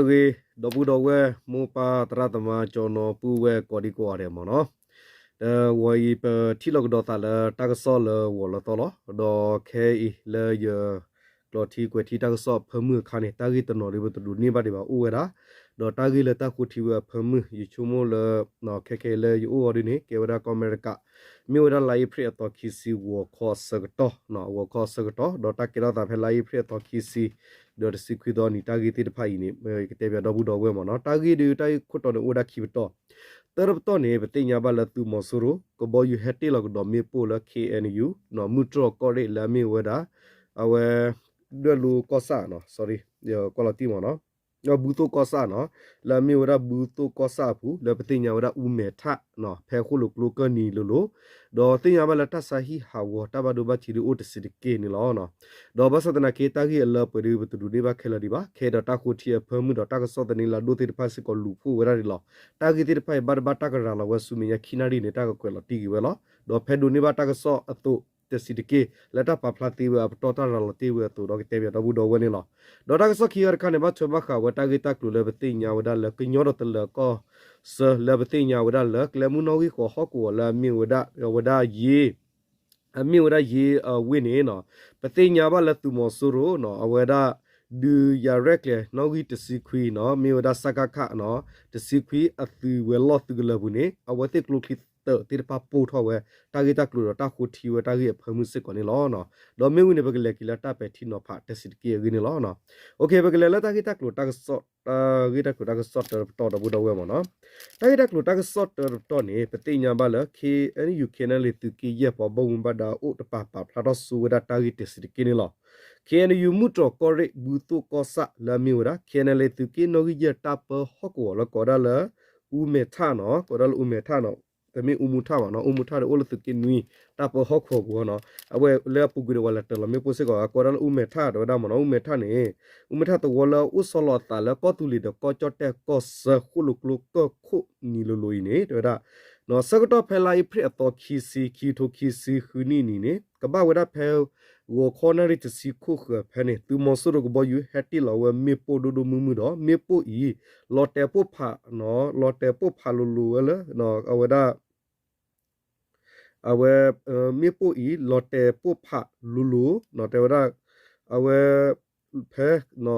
ဂ့ၤ ဒီပုၢ်ဒီဝဲၢ် မိၢ်ပၢ်သရၣ်သမါ ကၠီနီၤ ပုၢ်ဝဲၢ်ကိးဒံကိးဂၤဒဲးမ့ၢ်နီၤ, ဒီးဝဲအံၤပထံၣ်လိာ်ကဒီးသးလၢတၢ်ကစီၣ်လၢဂီၤလၢသီလီၤ. ဒီးခဲအံၤလၢယ ကျိးထံကွဲးထံတၢ်ကစီၣ်အဖၢမုၢ်အခါန့ၣ် တၢ်ဂ့ၢ်တနီၤဒ်ပတဒိးန့ၢ်ဘၣ်ဒံးဘၣ်အိၣ်ဝဲဒၣ်, ဒီးတၢ်ဂ့ၢ်လၢတၢ်ဃိထံဝဲအဖၢမုၢ် ယဆိကမိၣ်လၢ ခဲခဲလၢယအိၣ်အီၤဒ်န့ၣ် ကဲဝဲဒၣ်ကီၢ်အမဲရကၤ, မ့ၢ်ဝဲဒၣ်လါအ့ဖြ့ၣ်အသီခံဆံ ဂီၤခီအဆၢကတီၢ်, ဂီၤခီအဆၢကတီၢ် ဒီးတၢ်ကဲထီၣ်သးဖဲလါအ့ဖြ့ၣ်အသီခံဆံ ဒီးတဆံခွံသီနံၤ တၢ်ဂ့ၢ်သ့ၣ်တဖၣ်အံၤန့ၣ် ယကတဲပၠးဒီပုၢ်ဒီဝဲၢ်မ့ၢ်နီၤ. တၢ်ဂ့ၢ်ဒ်တၢ်ဂ့ၢ်ခိၣ်တီန့ၣ်အိၣ်ဝဲဒၣ်ခံပတီၢ်, တၢတပတီၢ်န့ၣ် ပသ့ၣ်ညါဘၣ်လၢသုးမီၤစိရိၤ ကဘီယူၤဟဲတ့ၢ်လီၤကဒီးမ့ၣ်ပိၢ်လၢ K N U မုၢ်တြီၢ်ကီၢ်ရ့ၣ်လၢအမ့ၢ်ဝဲဒၣ် အဝဲ ဒွဲၣ်လိကီၢ်ဆၣ်နီၤ, ကွၢ်လီၤတံၢ်မ့ၢ်နီၤ, ဘုသိၣ်ကီၢ်ဆၣ်နီၤ, လၢအမ့ၢ်ဝဲဒၣ်ဘုသိၣ်ကီၢ်ဆၣ်အပူၤ လၢပသ့ၣ်ညါဝဲဒၣ်အူမဲာ်ထၣ်, ဖဲဃိၣ်လိာ်ကျိကၢၢ်နံၤလိၤလိၤ, ဒီးသ့ၣ်ညါဘၣ်လၢတၢ်ဆါဟံၣ်ဟးဂီၤတၢ်ဘၣ်ဒိဘၣ်ထံးဒ်အိၣ်တဆံးတက့ၢ်န့ၣ်လီၤ. ဒီးဘၣ်ဆၣ်သနာ်က့ တၢ်ဂ့ၢ်အလၢပှဲၤဒ်ပတဒိးန့ၢ်ဘၣ်ခဲလၢာ်ဒံးဘၣ်, ခဲဒီးတၢ်ဃိထံအဖၢမုၢ်ဒီးတၢ်ကစီၣ်သန့လၢဒိၣ်သ့ၣ်တဖၣ်စ့ၢ်ကီးလူၤဖှိၣ်ဝဲဒၣ်န့ၣ်လီၤ. တၢ်ဂ့ၢ်သ့ၣ်တဖၣ်အံၤ ဘၣ်တဘၣ်တၢ်ကရၤလီၤဝဲဆူမဲာ်ညါခံနၣ်ရံၣ်န့ၣ် တၢ်ကကွဲးလီၤတံၢ်က့ၤဝဲလီၤ. ဒီးဖဲဒိးန့ၢ်ဘၣ်တၢ်ကစီၣ်အသိး တဆံးတက့ၢ် လၢတၢ်ပာ်ဖျါသ့ဝဲအပတီၢ်တၢ်ရၤလီၤတ့ၢ်ဝဲအသိးဒီးကတဲပၠးဒီပုၢ်ဒီဝဲၢ်န့ၣ်လီၤ. ဒီးတၢ်ကစီၣ်ခံဂၤတခါန့ၣ် ဘၣ်ထွဲဘၣ်ဃးဝဲတၢ်ဂ့ၢ်တၢ်ကျိၤလၢပသ့ၣ်ညါဝဲဒၣ်လၢကညီဒီးတလၢၤကီၢ်ဆၢ လၢပသ့ၣ်ညါဝဲဒၣ်လၢ ကျဲမုၢ်နီၣ်ဂံၢ်ဃီဟီၣ်ကဝီၤလၢအမ့ၢ်ဝဲဒၣ် အဝဲဒၣ်ယ့ အမ့ၢ်ဝဲဒၣ်ယ့အဝ့ၢ်န့ၣ်နီၤ, ပသ့ၣ်ညါဘၣ်လၢသုးမီၤစိရိၤနီၤ အဝဲဒၣ် ဒုးယၤရဲၣ်ကျဲၤနီၣ်ဂံၢ်တဆံခွံနီၤ မ့ၢ်ဝဲဒၣ် စကခ နီၤ တဆံခွံအသုးဝဲၤလီၢ်သုးကလၢၤပူၤန့ၣ် အဝဲသ့ၣ်ကျိချံသၢးသ့ၣ်တဖၣ်ပိၢ်ထီၣ်ဝဲ တၢ်ဂ့ၢ်တၢ်ကျိၤဒီးတၢ်ဃိထံဝဲတၢ်ဂ့ၢ်အဖၢမုၢ်စ့ၢ်ကီးန့ၣ်လီၤ. ဒီးမ့ၢ်ဝံၤန့ၣ် ပကလဲၤက့ၤလၢတၢ်ပဲာ်ထံနီၤဖးတဆံးတက့ၢ်အဂ့ၢ်န့ၣ်လီၤ. တၢ်ဂ့ၢ်တၢ်ကျိၤတၢ်ကစီၣ်တၢတပတီၢ်ဒီပုၢ်ဒီဝဲၢ်မ့ၢ်နီၤ, တၢ်ဂ့ၢ်တၢ်ကျိၤတၢ်ကစီၣ်တၢတပတီၢ်န့ၣ် ပသ့ၣ်ညါဘၣ်လၢ KNU KNLA သုးက့ယဲၢ်ပှၤဘၣ်မူဘၣ်ဒါအိၣ်တပၤပာ်ဖျါထီၣ်ဆိဝဲဒၣ်တၢ်ဂ့ၢ်တဆံးတက့ၢ်န့ၣ်လီၤ. KNU မုၢ်တြီၢ်ကီၢ်ရ့ၣ် ဘုသိၣ်ကီၢ်ဆၣ်လၢအမ့ၢ်ဝဲဒၣ် KNLA သုးက့နီၣ်ဂံၢ်ယဲၢ်တၢ်ပၢဟီၣ်ကဝီၤလၢကိးဒၣ်လၢ အူမဲာ်ထၣ်နီၤ ကိးဒၣ်လၢအူမဲာ်ထၣ်နီၤ တမ့ၢ်အူမူထၣ်ဘၣ်နီၤ အူမူထၣ်ဒီးအိၣ်လၢသုးက့နွံ တၢ်ပၢဟီၣ်ကဝီၤပူၤနီၤ အဝဲလၢအပူၤကွံာ်ဒီး ပှၤလဲၤတၢၤလီၤမ့ၣ်ပိၢ်စ့ၢ်ကီး ကိးဒၣ်လၢအူမဲာ်ထၣ်တဲဝဲဒၣ်မ့ၢ်နီၤ အူမဲာ်ထၣ်န့ၣ် အူမဲာ်ထၣ်သဝီလၢအအိၣ်ဆီလီၤအသးလၢကီၢ်သူလ့ၤဒီးကီၢ်ကၠီၣ်တဲၣ်ကီၢ်ဆၢဃိၣ်လိာ်ကျိကၢၢ်ခိၣ်နံၤလိၤလိၤအံၤန့ၣ် တဲဝဲဒၣ် ဆၢကတီၢ်ဖဲလါအ့ဖြ့ၣ်အသီခံဆံ ခံကထိခံဆံဃုနံၣ်အနံၤန့ၣ် ကဘၣ်ဝဲဒၣ်ဖဲ ဂီၤခီနၣ်ရံၣ်တဆံခိၣ်ဃၢၤဖဲန့ၣ် သုးမီၤစိရိၤကဘီယူၤဟဲတ့ၢ်လီၤဝဲမ့ၣ်ပိၢ်ဒိၣ်ဒိၣ်မုၢ်မုၢ်ဒီး မ့ၣ်ပိၢ်အံၤ လီၤတဲာ်ပိၢ်ဖးနီၤ လီၤတဲာ်ပိၢ်ဖးလိၤလိၤဝဲလၢ အဝဲဒၣ် အဝဲ မ့ၣ်ပိၢ်အံၤ လီၤတဲာ်ပိၢ်ဖးလိၤလိၤ တဲဝဲဒၣ် အဝဲ ဖဲ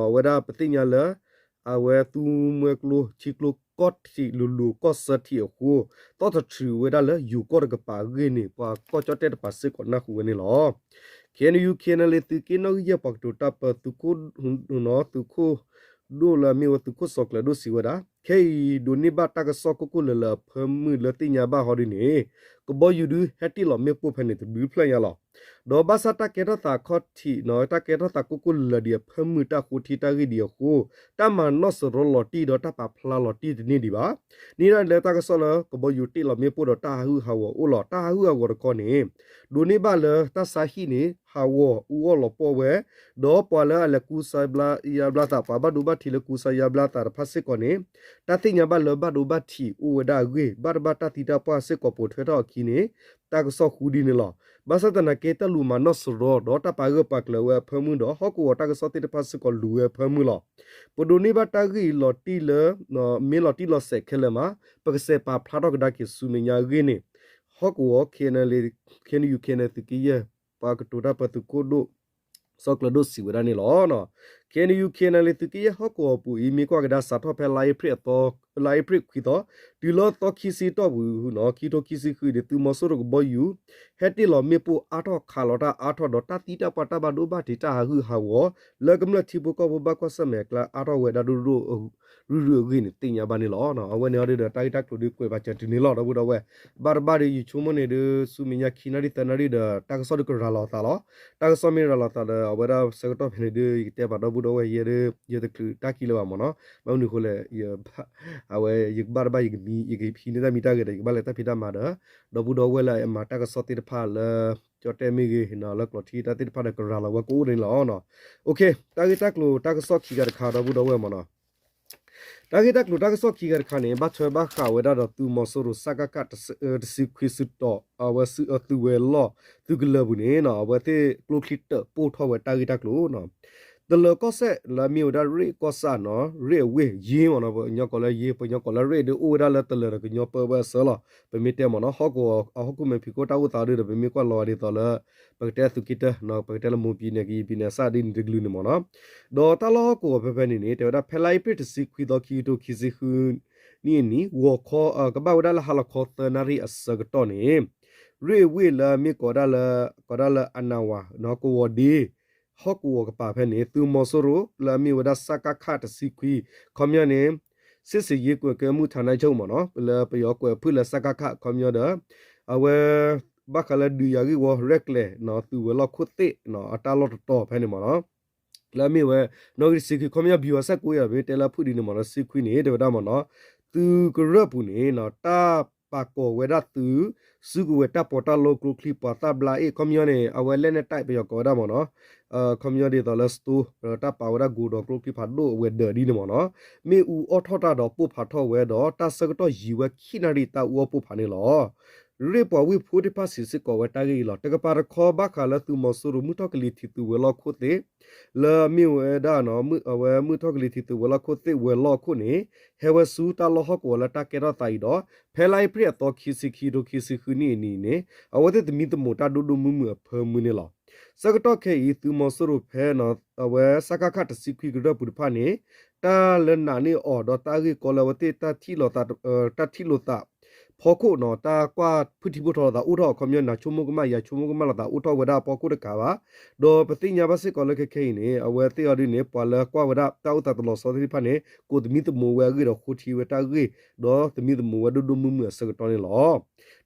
အဝဲဒၣ်ပသ့ၣ်ညါလၢ အဝဲသူမွဲကျိ ထံကျိကီၢ်ထံးလိၤလိၤကီၢ်ဆၢထံးအဃိ သီၣ်ထထြူးဝဲဒၣ်လၢယိၤကီၢ်တကပၤအဂ့ၢ်န့ၣ် ပှၤကီၢ်ကၠီၣ်တဲၣ်တကပၤစ့ၢ်ကီးနၢ်ဟူဝဲန့ၣ်လီၤ. KNU KNLA သုးက့နီၣ်ဂံၢ်ယဲၢ်ပှၤကတိၤတၢ်ပၢသုးခိၣ် သုးခိၣ်ဒိၣ်လၢအမ့ၢ်ဝဲသုးခိၣ်စီၤကျၢၤဒိၣ်စံးဝဲဒၣ် ခဲအံၤဒိးန့ၢ်ဘၣ်တၢ်ကစီၣ်ကိၢ်ကိၢ်လၢၤလၢ်အဖၢမုၢ်လၢသ့ၣ်ညါဘၣ်ဟီဒ်န့ၣ် ကဘီယူၤဒုးဟဲတ့ၢ်လီၤမ့ၣ်ပိၢ်ဖဲန့ၣ်တဘျုးဖျၢၣ်ညါလီၤ. ဒီးဘၣ်ဆၣ်တၢ်ကဲထီၣ်သးခီၣ်ထံးနီၤ တၢ်ကဲထီၣ်သးကိၢ်ကိၢ်လၢၤလၢ်ဒံးအဖၢမုၢ်တၢ်ဃိထံတၢ်ဂ့ၢ်ဒံးအဃိ တၢ်မၤနီၣ်စရီလီၤတံၢ်ဒီးတၢ်ပာ်ဖျါလီၤတံၢ်တန့ၢ်ဒံးဘၣ်. န့ၢ်ဒၣ်လၢတၢ်ကစီၣ်လၢကဘီယူၤတ့ၢ်လီၤမ့ၣ်ပိၢ်ဒီးတၢ်ဟးဂူာ်ဟးဂီၤအိၣ်လီၤ. တၢ်ဟးဂူာ်ဟးဂီၤတခီန့ၣ် ဒိးန့ၢ်ဘၣ်လၢတၢ်ဆါဟံၣ်န့ၣ် ဟးဂီၤအူအီၣ်လီၤပှီၢ်ဝဲ ဒီးပှၤလၢအလဲၤကူစါယါဘျါသး ပှၤဘၣ်ဒိဘၣ်ထံးလၢကူစါယါဘျါသးတဖၣ်စ့ၢ်ကီးန့ၣ် တၢ်သ့ၣ်ညါဘၣ်လၢဘၣ်ဒိဘၣ်ထံးအိၣ်ဝဲဒၣ်အဂ့ၢ် ဘၣ်တဘၣ်တၢ်သံတၢ်ပှၢ်စ့ၢ်ကီးပိာ်ထွဲထီၣ်အခံန့ၣ် တၢ်ကစီၣ်ဃုဒ်န့ၣ်လီၤ. ဘၣ်ဆၣ်သနာ်က့ တၢ်လူၤမၤနီၣ်စရီဒီးတၢ်ပာ်ဂၢၢ်ပာ်ကျၢၤဝဲအဖၢမုၢ်ဒီး ဟီၣ်ကဝီၤတၢ်ကစီၣ်သ့ၣ်တဖၣ်စ့ၢ်ကီးလူၤဝဲအဖၢမုၢ်လီၤ. ပဒိးန့ၢ်ဘၣ်တၢ်ဂ့ၢ်အံၤလီၤတံၢ်လၢ မ့ၢ်လီၤတံၢ်လီၤဆဲးခဲလၢာ်မး ပကစးပာ်ဖျါထီၣ်ကဒါက့ၤဆူမဲာ်ညါအဂ့ၢ်န့ၣ် ဟီၣ်ကဝီၤ KNU KNLA သုးက့ယဲၢ် ပှၤကတိၤတၢ်ပၢသုးခိၣ်ဒိၣ် စီၤကျၢၤဒိၣ်စံးဝဲဒၣ်န့ၣ်လီၤ. KNU KNLA သုးက့ယဲၢ်ဟီၣ်ကဝီၤအပူၤအံၤ မ့ၢ်ကွၢ်ကဒါစးထီၣ်ဖဲလါအ့ဖြ့ၣ်အသီ လါအ့ဖြ့ၣ်ခွံသီ တုၤလၢသီခံဆံတီၢ်ပူၤ ခံကထိခံဆံဃုအံၤန့ၣ် သုးမီၤစိရိၤကဘီယူၤ ဟဲတ့ၢ်လီၤမ့ၣ်ပိၢ်အါထီၣ်ခးလီၤတၢ်အါထီၣ်ဒီး တၢ်သံတၢ်ပှၢ်တၢ်ဘၣ်ဒိဘၣ်ထံးတၢ်ဟးဂူာ်ဟးဂီၤ လၢကမျၢၢ်ထံဖိကီၢ်ဖိဘၣ်ကွၢ်ဆၢၣ်မဲာ်အကျါအါထီၣ်ဝဲဒၣ်ဒိၣ်ဒိၣ် ရုၢ်ရုၢ်အဂ့ၢ်န့ၣ် သ့ၣ်ညါဘၣ်န့ၣ်လီၤ. အဝဲန့ၣ်အီၤဒီးတၢ်ဂ့ၢ်တၢ်ကျိၤဒုးကွဲးပာ်စၢၤတုၤန့ၣ်လီၤ ဒီပုၢ်ဒီဝဲၢ် ဘၣ်တဘၣ်ဒီးယဆိကမိၣ်န့ၣ်ဒုး ဆူမဲာ်ညါခံနၣ်ရံၣ်သၢနၣ်ရံၣ်ဒီး တၢ်ကစီၣ်ဒုးကရၤလီၤသးလီၤ. တၢ်ကစီၣ်မ့ၢ်ရၤလီၤသးဒီး အဝဲဒၣ်ဆၢကတီၢ်ဖဲန့ၣ်ဒုး ယကတဲပာ်ဒီပုၢ်ဒီဝဲၢ်ယဲဒုး ယတချုးတၢ်ခံလၢၤဘၣ်မ့ၢ်နီၤ ဘၣ်မနုၤအဃိလဲၣ် အဝဲယကဘၣ်တဘၣ်ယကမံ ယကဟံးန့ၢ်တၢ်မံတၢ်ဂဲၤဒီး ယကဘၣ်လဲၤတၢ်ဖံးတၢ်မၤဒီး ဒီပုၢ်ဒီဝဲၢ်လၢအမၤတၢ်ကစီၣ်သ့ၣ်တဖၣ်လၢ ကၠီၣ်တဲၣ်မ့ၢ်ဂ့ၤ လၢကျိးထံတၢ်သ့ၣ်တဖၣ်ဒီးကရၤလီၤဝဲကအိၣ်န့ၣ်လီၤ. တၢ်ဂ့ၢ်တၢ်ကျိၤတၢ်ကစီၣ်ခံဂၤတခါ ဒီပုၢ်ဒီဝဲၢ်မ့ၢ်နီၤ တၢ်ဂ့ၢ်တၢ်ကျိၤတၢ်ကစီၣ်ခံဂၤတခါန့ၣ် ဘၣ်ထွဲဘၣ်ဃးဝဲဒၣ်ဒီးသုးမီၤစိရိၤ စကခ တဆံခွံစုတီၤ အဝဲသုးဝဲၤလီၢ် သုးကလၢၤပူၤန့ၣ် အဝဲသ့ၣ်ကျိချံတၢးပိၢ်ထီၣ်ဝဲတၢ်ဂ့ၢ်တၢ်ကျိၤ တလၢၤကီၢ်စဲၣ်လၢအမ့ၢ်ဝဲဒၣ်ရ့ၣ်ကီၢ်ဆၣ်နီၤ ရ့ၣ်အဝ့ၢ်ယ့ၢ်မ့ၢ်နီၤ ပကညီကိးလၢယ့ၢ် ပကညီကိးလၢရ့ၣ်ဒီးအိၣ်ဝဲဒၣ်လၢတလၢၤဒီးကညီပၢဝဲအဆၢလီၤ. ပမ့ၢ်တဲမ့ၢ်နီၤ ဟီၣ်ကဝီၤ အဟီၣ်ခိၣ်မဲာ်ဖံးခိၣ်တၢ်အိၣ်သးဒုဒီး ပမ့ၢ်ကွၢ်လီၤဝဲဒ်သိးလၢ ပကတဲသုးက့တၢ် ပကတဲလၢမိၢ်ပံၤနဲၣ်ကယံၤပံၤနဲၣ်ဆၣ်ဒ်န့ၣ်တကလုာ်န့ၣ်မ့ၢ်နီၤ ဒီးတၢ်လီၢ်ဟီၣ်ကဝီၤဖဲဖဲန့ၣ်န့ၣ် တဲဝဲဒၣ်ဖဲလါအ့ဖြ့ၣ်တဆံခွံသီ ခံကထိခံဆံဃုနံၣ်အနံၤ ဂီၤခီ ကဘၣ်ဝဲဒၣ်လၢဟါလီၤခီသၢနၣ်ရံၣ်အဆၢကတီၢ်န့ၣ် ရ့ၣ်အဝ့ၢ်လၢအမ့ၢ်ကိးဒၣ်လၢ ကိးဒၣ်လၢအနၢ်ဝၤ ကဝီၤဒ့ ဟီၣ်ကဝီၤကပၤဖဲန့ၣ် သုးမီၤစိရိၤလၢအမ့ၢ်ဝဲဒၣ် စကခ တဆံခွံ ခီပညီန့ၣ် စစ်ဆင်ရေးကွပ်ကဲမှုဌာနချုပ်မ့ၢ်နီၤ လၢပယီၤကွဲးဖုၣ်လၢ စကခ ခီပညီဒီး အဝဲ ဘၣ်ဃးလၢဒုးယၤဂ့ၢ်ဝီရဲၣ်ကျဲၤ သုးဝဲၤလီၢ်ခိၣ်သ့ၣ် အတၢ်လီၢ်တတီၤဖဲန့ၣ်မ့ၢ်နီၤ လၢအမ့ၢ်ဝဲ နီၣ်ဂံၢ်တဆံခွံ ခီပညီ ဗျူဟာ ဆယ့်ကိုး ယၤ မ့ၢ်တဲလၢဖုၣ်ဒ်န့ၣ်မ့ၢ်နီၤ တဆံခွံန့ၣ် တဲဝဲဒၣ်မ့ၢ်နီၤ သုးကရၢၢ်ပူၤန့ၣ် တၢ်ပာ်ကီၤဝဲဒၣ်သုး စုကဝဲၤတၢ်ပီးတၢ်လီကျိချံ ပှၤသၣ်ဘျါအ့ၣ် ခီပညီန့ၣ် အဝဲ လက်နက်တိုက် ပယီၤကိးဝဲဒၣ်မ့ၢ်နီၤ ခီပညီဒ်သိးလၢ store တၢ်ပာ်ဝဲဒၣ် godown ကျိချံဖးဒိၣ်အဝဲၤဒၢးဒ်န့ၣ်မ့ၢ်နီၤ မ့ၣ်အူအီၣ်ထီၣ်တၢ်ဒီးပိၢ်ဖးထီၣ်ဝဲဒီး တၢ်ဆၢကတီၢ်ယံာ်ဝဲခံနၣ်ရံၣ် တၢ်အူအီၣ်ပိၢ်ဖးန့ၣ်လီၤ. ရ့ၣ်ပှၤဝ့ၢ်ဖိသ့ၣ်တဖၣ်စံးစ့ၢ်ကီးဝဲတၢ်ဂ့ၢ်အံၤလီၤ. တကပၤတခီ ဘၣ်ဃးလၢသုးမီၤစိရိၤ မုၢ်ထီၣ်ကလံၤထံးသုးဝဲၤလီၢ်ခိၣ်သ့ၣ် လၢအမ့ၢ်ဝဲဒၣ် အဝဲမုၢ်ထီၣ်ကလံၤထံးသုးဝဲၤလီၢ်ခိၣ်သ့ၣ်ဝဲၤလီၢ်အခိၣ်န့ၣ် ဟဲဝဲဆူတၢ်လီၢ်ဟီၣ်ကဝီၤလၢတၢ်ကဲထီၣ်သးအံၤဒီး ဖဲလါအ့ဖြ့ၣ်အသီခံဆံခံ ခံဆံဃုနံၣ်အနံၤန့ၣ် အဝဲသ့ၣ်သမံသမိးတၢ်ဒိၣ်ဒိၣ်မုၢ်မုၢ်အဖၢမုၢ်န့ၣ်လီၤ. ဆၢကတီၢ်ခဲအံၤ သုးမီၤစိရိၤဖဲ အဝဲ စကခ တဆံခွံ ကရၢၢ်ပူၤတဖၣ်န့ၣ် တၢ်လၢနာ်န့ၢ်အီၤဒီးတၢ်ဂ့ၢ်ကီလၢအဝဲသ့ၣ် တၢ်ထံၣ်လိာ်သး ဖီခိၣ်နီၤ တၢ်ကွၢ်ဖုၣ်ထံဖုၣ်ထီလိာ်သးအိၣ်ထီၣ် ခီပညီ နၤဆိကမိၣ်ကမၣ် ယၤဆိကမိၣ်ကမၣ်လိာ်သးအိၣ်ထီၣ်ဝဲဒၣ်အဖီခိၣ်တကးဘၣ်. ဒီးပသ့ၣ်ညါဘၣ်စ့ၢ်ကီးလၢခဲခဲအံၤန့ၣ် အဝဲသ့ၣ်အီၤဒ်န့ၣ် ပှၤလၢကွၢ်ဝဲဒၣ်တၢ်အိၣ်သးတလီၤဆီသ့ၣ်တဖၣ်န့ၣ် ကိးသမံသမိးဝဲအဂ့ၢ်ဒီးဃိထံဝဲတၢ်ဂ့ၢ် ဒီးသမံသမိးဝဲဒိၣ်ဒိၣ်မုၢ်မုၢ်အဆၢကတီၢ်န့ၣ်လီၤ.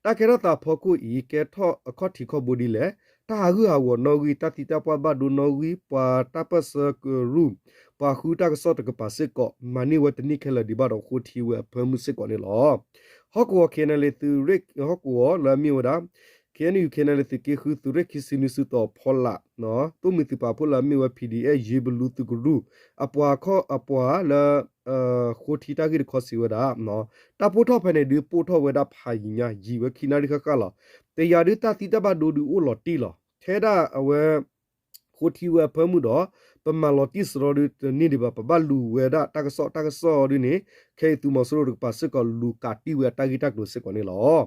တၢ်ကဲထီၣ်သးဖီခိၣ်အံၤ ကဲထီၣ်အခီၣ်ထံးခီၣ်ဘိဒ်လဲၣ်. တၢ်ဟးဂူာ်ဟးဂီၤနီၣ်ဂံၢ် တၢ်သံတၢ်ပှၢ်ဘၣ်ဒိနီၣ်ဂံၢ် ပှၤတၢ်ပၢၢ်ဆၢကရူၢ် ပှၤဃုတၢ်ကစီၣ်တကပၤစ့ၢ်ကီး မၤန့ၢ်ဝဲတန့ၢ်ခဲလၢာ်ဒံးဘၣ်ဒီးဃိထံဝဲအဖၢမုၢ်စ့ၢ်ကီးန့ၣ်လီၤ. ဟီၣ်ကဝီၤ KNLA သုးရ့ၣ်ဟီၣ်ကဝီၤလၢအမ့ၢ်ဝဲဒၣ် KNU KNLA သုးက့ဃု သုးရ့ၣ်ခံဆံနွံ စုတီၤဖီလာ် သိၣ်မှံၤသုးပာ်ဖှိၣ်လၢအမ့ၢ်ဝဲ PDF ယ့ဘလူသုးကရူၢ် အပှၤခီၣ်အပှၤလၢ ဃိထံတၢ်ဂ့ၢ်တခီစံးဝဲဒၣ် တၢ်ပိၢ်ထီၣ်ဖဲန့ၣ်ဒုးပိၢ်ထီၣ်ဝဲဒၣ်ဖးယံာ်ညါ ယံာ်ဝဲခံနၣ်ရံၣ်ဃၣ်ဃၣ်လီၤ. တယၤဒုးတၢ်သံတၢ်ဘၣ်ဒိဒုးအိၣ်လီၤတံၢ်လီၤ. ထဲဒၣ်အဝဲ ဃိထံဝဲအဖၢမုၢ်ဒီး ပမၤလီၤတံၢ်စရီဒုးတန့ၢ်ဒံးဘၣ် ပဘၣ်လူၤဝဲဒၣ်တၢ်ကစီၣ် တၢ်ကစီၣ်အီၤဒုးန့ၣ် ခဲအံၤသုးမီၤစိရိၤတကပၤစ့ၢ်ကီးလူၤကးတံၢ်ဝဲအတၢ်ဂ့ၢ်တၢ်ကျိၤစ့ၢ်ကီးန့ၣ်လီၤ.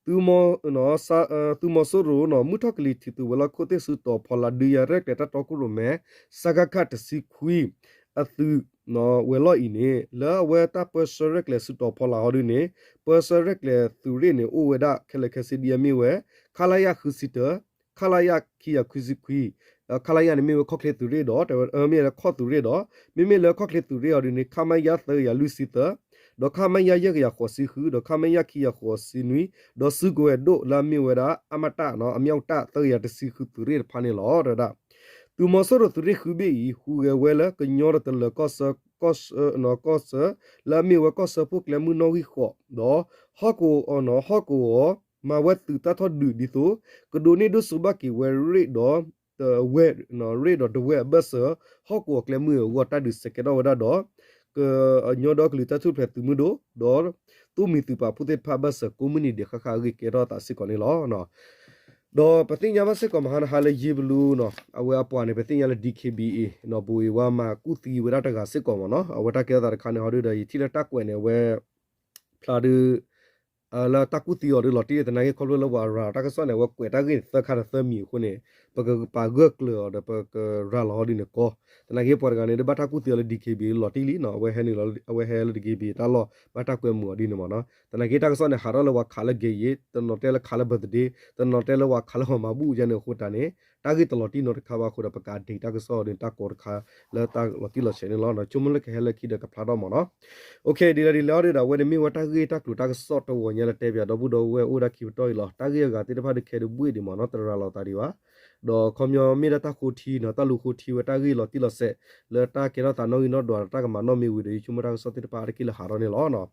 သုးမီၤ သုးမီၤစိရိၤနီၤ မုၢ်ထီၣ်ကလံၤထံးသုးဝဲၤလီၢ်ခိၣ်သ့ၣ် စုတီၤဖီလာ် ဒုးယၤရဲၣ်ကျဲၤတၢ်တီခိၣ်ရိၣ်မဲ စကခ တဆံခွံ အသုး ဝဲၤလီၢ်အံၤန့ၣ် လၢအဝဲတၢ်ပၢဆှၢရဲၣ်ကျဲၤစုတီၤဖီလာ်အီၤဒုးန့ၣ် ပၢဆှၢရဲၣ်ကျဲၤသုးရ့ၣ်န့ၣ် အိၣ်ဝဲဒၣ်ခဲလၢာ်ခဲဆ့ဒ်အမ့ၢ်ဝဲ ခလရ ဃုဆံတၢ ခလရ ခံကယၤခွံဆံခွံ ခလရ န့ၣ်မ့ၢ်ဝဲခီၣ်ချ့သုးရ့ၣ်ဒီး မ့ၢ်လၢခီၣ်သုးရ့ၣ်ဒီး မ့မ့ၢ်လၢခီၣ်ချ့သုးရ့ၣ်အီၤဒုးန့ၣ် ခမရ သၢကယၤလွံၢ်ဆံသၢ ဒီးခမရ ယဲၢ်ကယၤဃိးဆံဃု ဒီးခမရ ခံကယၤဃိးဆံနွံ ဒီးစုကဝဲၤဒိၣ်လၢအမ့ၢ်ဝဲဒၣ် အမတ အမြောက်တပ် သၢကယၤတဆံဃုသုးရ့ၣ်တဖၣ်န့ၣ်လီၤ. တဲဝဲဒၣ် သုးမီၤစိရိၤသုးရ့ၣ်ဃုဘ့ၣ်အံၤ ဟူးဂဲၤဝဲလၢကညီဒီးတလၢၤကီၢ်ဆၢ ကီၢ်ဆၢ လၢအမ့ၢ်ဝဲကီၢ်ဆၢဖှိၣ်ကျဲမုၢ်နီၣ်ဂံၢ်ဃိး ဒီး ဟီၣ်ကဝီၤ ဟီၣ်ကဝီၤ မၤဝဲသုးတၢ်ထီၣ်ဒုးဒ်သိး ကဒိးန့ၢ်ဒိၣ်စိဘၣ်က့ၤဝဲရ့ၣ်ဒီး ဝဲ ရ့ၣ်ဒီးဒဝဲၢ်အဘၢၣ်စၢၤ ဟီၣ်ကဝီၤကျဲမုၢ်အဂီၢ် တၢ်ဒုးစဲးကဲထီၣ်ဝဲဒၣ်ဒီး ကညီဒီကလုာ်တၢ်ထူၣ်ဖျဲးသုးမုၢ်ဒိၣ် ဒီး သိၣ်မှံၤသုးပာ်ဖှိၣ်သ့ၣ်တဖၣ်ဘၢၣ်စၢၤ ကိးမုၢ်နံၤဒဲးဃၣ်ဃၣ်အဂ့ၢ်ကဲထီၣ်သးစ့ၢ်ကီးန့ၣ်လီၤ. ဒီးပသ့ၣ်ညါဘၣ်စ့ၢ်ကီးမဟါနဟါလၢယ့ဘလူနီၤ အဝဲအပှၤန့ၣ် ပသ့ၣ်ညါလၢ DKBA နီၤ ဘိးအ့ဝါမၤကူၣ်သံဝဲဒၣ်တဂၤစ့ၢ်ကီးမ့ၢ်နီၤ အဝဲတၢ်ကဲထီၣ်သးတခါန့ၣ် ဟီဒုဒီး ယထံၣ်လၢတၢ်ကွဲးန့ၣ် အဝဲ ဖျါဒု လၢတၢ်ကူၣ်သံအီၤဒုးလီၤတံၢ် သနာ်က့ခီဖျိလၢပှၤရၤတၢ်ကစီၣ်န့ၣ် အဝဲကွဲးတၢ်ဂ့ၢ်န့ၣ် သၢခါဒီးသၢမံၤအဃိန့ၣ် ပကပာ်ဂၢၢ်ကျၢၤအီၤဒီး ပကရၤလီၤဟီဒုန့ၣ်ကီ သနာ်က့ပှၤတဂၤန့ၣ် ဒုးဘၣ်တၢ်ကူၣ်သံအီၤလၢ DKBA လီၤတံၢ်လံနီၤ အဝဲဟဲလၢ အဝဲဟဲလၢ DKBA တၢ်လီၢ် ဘၣ်တၢ်ကွဲမုာ်အီၤဒ်န့ၣ်မ့ၢ်နီၤ သနာ်က့တၢ်ကစီၣ်န့ၣ် ဟးထီၣ်လၢပှၤခးလၢ gay တနီၤတဲလၢခးလၢ birthday တနီၤတဲလၢပှၤခးလၢဟီၣ်မၤဘူၣ်ယါန့ၣ်အဃိတၢ်န့ၣ် တၢ်ဂ့ၢ်တလီၤတံၢ်နီတခါဘၣ်အဃိဒီး ပက update တၢ်ကစီၣ်အီၤဒ်န့ၣ် တၢ်ကီတခါ လၢတၢ်လီၤတံၢ်လီၤဆဲးန့ၣ်လီၤ. ဆိကမိၣ်လၢကဟဲလၢခံဒီးကဖျါထီၣ်မ့ၢ်နီၤ ဒ်လဲၣ်ဒ်လဲၣ်အီၤဒုဒီး အဝဲန့ၣ်မ့ၢ်ဝဲတၢ်ဂ့ၢ်တၢ်ကျိၤတၢ်ကစီၣ်တဝီၤညါလၢတဲပၠးဒီပုၢ်ဒီဝဲၢ်အိၣ်ဝဲဒၣ်ခံပတီၢ်အံၤလီၤ. တၢ်ဂ့ၢ်အဂၤသ့ၣ်တဖၣ်ဒုးခဲဒုးဘှ့ၣ်ဒံးမ့ၢ်နီၤ တရၤလီၤသးဒံးဘၣ် ဒီးခီပညီမ့ၢ်ဒၣ်တၢ်ဃိထံနီၤ တၢ်လူၤဃိထံဝဲတၢ်ဂ့ၢ်လီၤတံၢ်လီၤဆဲး လၢတၢ်ကဲထီၣ်သးနီၣ်ဂံၢ်နီၣ်ဒွးဒီးတၢ်ကမၤနီၣ်မ့ၢ်ဝံၤဒီး ယဆိကမိၣ်တၢ်ကစီၣ်သ့ၣ်တဖၣ်အါတက့ၢ်လၢဟးထီၣ်န့ၣ်လီၤ.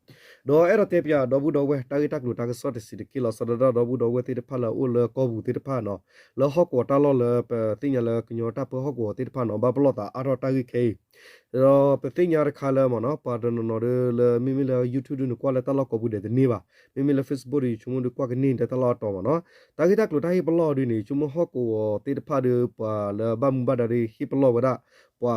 ဒီးအဲၣ်ဒိးတဲပၠးဒီပုၢ်ဒီဝဲၢ် တၢ်ဂ့ၢ်တၢ်ကျိၤတၢ်ကစီၣ်တဆံးတက့ၢ်လီၤ. စးဒၣ်ဒီပုၢ်ဒီဝဲၢ်သ့ၣ်တဖၣ်လၢအအိၣ်လၢကီၢ်ပူၤသ့ၣ်တဖၣ်နီၤ လၢဟီၣ်ကဝီၤတၢ်လီၢ်လၢပသ့ၣ်ညါလၢကညီတၢ်ပၢဟီၣ်ကဝီၤသ့ၣ်တဖၣ်နီၤ ဘၣ်ပလီၢ်သးအါထီၣ်တၢ်ဂ့ၢ်ခဲအံၤ ဒီးပသ့ၣ်ညါတခါလၢမ့ၢ်နီၤ ပှၤတနီၤနီၤဒုးလၢမ့မ့ၢ်လၢ YouTube ဒုးန့ၣ် ကွၢ်လၢတၢ်လီၢ်ကိးပူၤဒဲးတန့ၢ်ဘၣ်. မ့မ့ၢ်လၢ Facebook ဒုး ယဆိကမိၣ်ဒုးကွၢ်ကန့ၢ်လၢတၢ်လီၢ်အတီၤမ့ၢ်နီၤ. တၢ်ဂ့ၢ်တၢ်ကျိၤတၢ်ဟ့ၣ်ပလီၢ်ဒုးန့ၣ် ယဆိကမိၣ်ဟီၣ်ကဝီၤ ပှၤသ့ၣ်တဖၣ်ဒီး ပှၤလၢဘၣ်မူဘၣ်ဒါဒီး ဟ့ၣ်ပလီၢ်ဝဲဒၣ် ပှၤ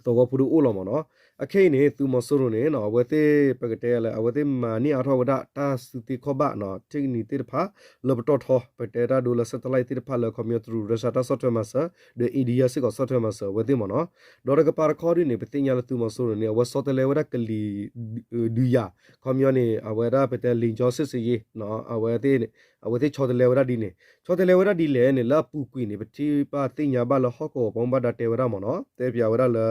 သဝီဖိဒီးအိၣ်လီၤမ့ၢ်နီၤ. အခဲအံၤန့ၣ် သုးမီၤစိရိၤန့ၣ် အဝဲသ့ၣ် ပကတဲလဲၣ် အဝဲသ့ၣ်မၤန့ၢ်အါထီၣ်ဝဲဒၣ် တၢ်စုသ့ခီၣ်ဘၣ်နီၤ ထံကနံၤသ့ၣ်တဖၣ် လၢပတီၢ်ထီ ပတဲတၢ်ဒိလၢ satellite သ့ၣ်တဖၣ်လၢ ခီပညီတရူး Russia တၢ်ဆီၣ်ထွဲမၤစၢၤ ဒီး India စ့ၢ်ကီးဆီၣ်ထွဲမၤစၢၤအဝဲသ့ၣ်မ့ၢ်နီၤ. ဒီးတကပၤတခီဒ်န့ၣ် ပသ့ၣ်ညါလၢသုးမီၤစိရိၤန့ၣ် အဝဲဆီတလဲဝဲဒၣ်ကလံၤ ဒုးယၤ ခီပညီန့ၣ် အဝဲဒၣ်ပတဲလံာ်ကၠီစစ်ဆင်ရေး အဝဲသ့ၣ် အဝဲသ့ၣ်ဆီတလဲဝဲဒၣ်ဒ်န့ၣ် ဆီတလဲဝဲဒၣ်ဒ်လဲၣ်န့ၣ် လၢအပူၤကွံာ်န့ၣ် ပထံၣ်ဘၣ်သ့ၣ်ညါဘၣ်လၢဟီၣ်ကဝီၤပှၤဘၣ်မူဘၣ်ဒါတဲဝဲဒၣ်မ့ၢ်နီၤ တဲပၠးဝဲဒၣ်လၢ